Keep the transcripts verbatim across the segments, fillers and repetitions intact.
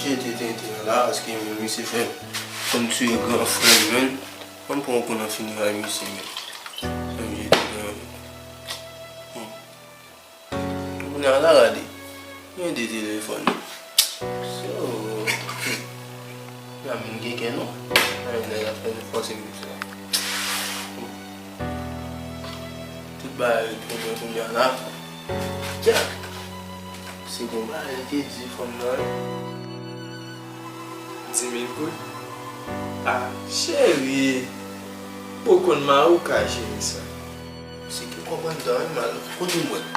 Jete tenten an la, paske menm misye fè m konn tiye gran frè m, menn. Ban m pran yon kou nan fineray misye, menn. Fè m jete tenten an, menn. Hmm. Kounye a la, gade. Gen de telefòn. So, hmm. Gade, m gen kè non. Gade, nèg ap fè fòse misye. Hmm. Tout bagay ret pou mwen kounye a la. Dyak! Se gon bagay li te di fanm nan wi. Di mil goud? Ah, cheri! Ou konn mari w ka jere sa. Se ki konprann tan wi, mal. Kote mwen?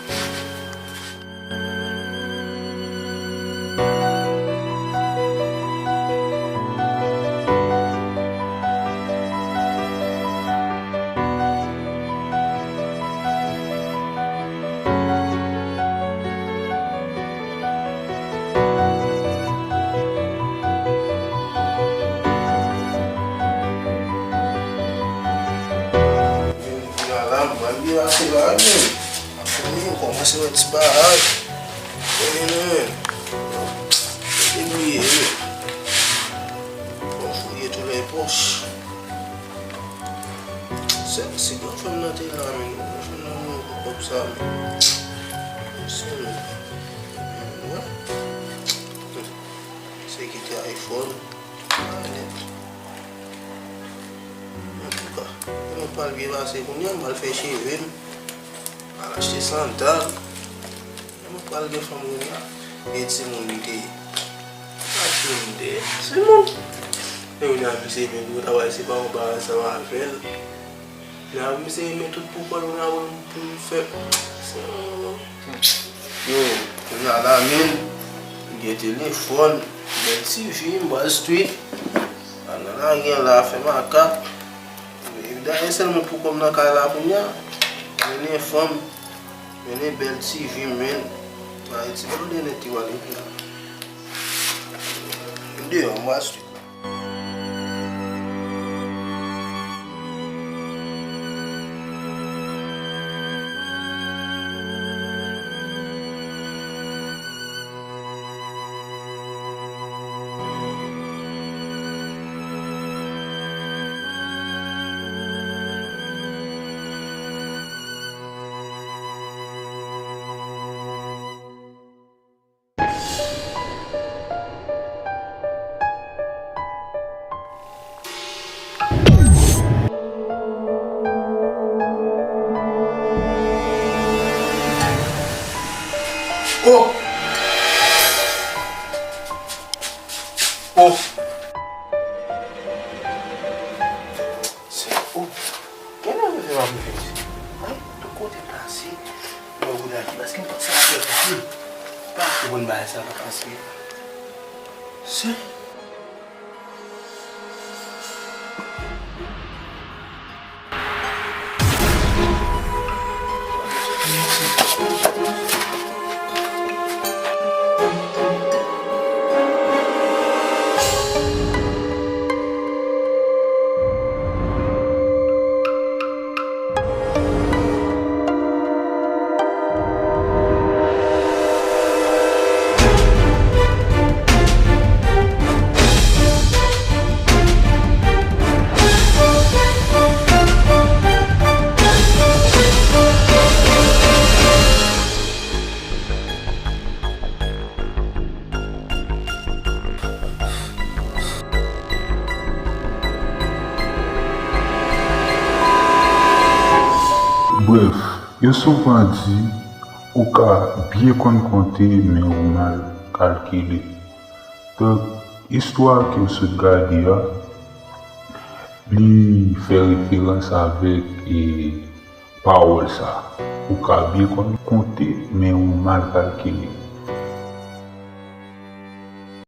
Vin la, la, m pral vin ase la, men. Apre, m kòmanse wè ti bagay. Konnen nou, men. Debouye, men. Bon, fouye tou lè pòch. Se, se gran fanm nan te la, men. Gran fanm nan mouri pou kòb sa, men. Se, men. Wè. Se ki te iPhone. Antouka, mwen pral byen pase kounye a, m pral fè cheve m, m pral achte sandal. Mwen pral gen fanm kounye a. Gen timoun li te ye. Pa timoun li te ye. Timoun. E kounye a, misye vin pou travay, se pa yon bagay ansanm avè l. Nèg misye renmen tout pou kò l, kounye a pou l, pou l fè. Yo, kounye a la menm, m gen telefòn, m gen T V, m pral street. Ann nan lage la, fè makak. Dayè sèlman pou kò m nan kay la kounye a. Mennen fanm, mennen bèl T V, men. Ayiti, ban m de nèt ki pral kounye a. M deyò, m pral street. Oh! Oh! Se, oh! Genlè m fè m ap reflechi. Mwen, tout kote m pase, mwen wè moun aji. Paske m panse a fè anpil. Pa konprann bagay sa pa pase. Se. Brèf, yo souvan di ou ka byen konn konte, men ou mal kalkile. Donk, istwa ke w sot gade a, li fè referans avèk, e, pawòl sa, ou ka byen konn konte, men ou mal kalkile.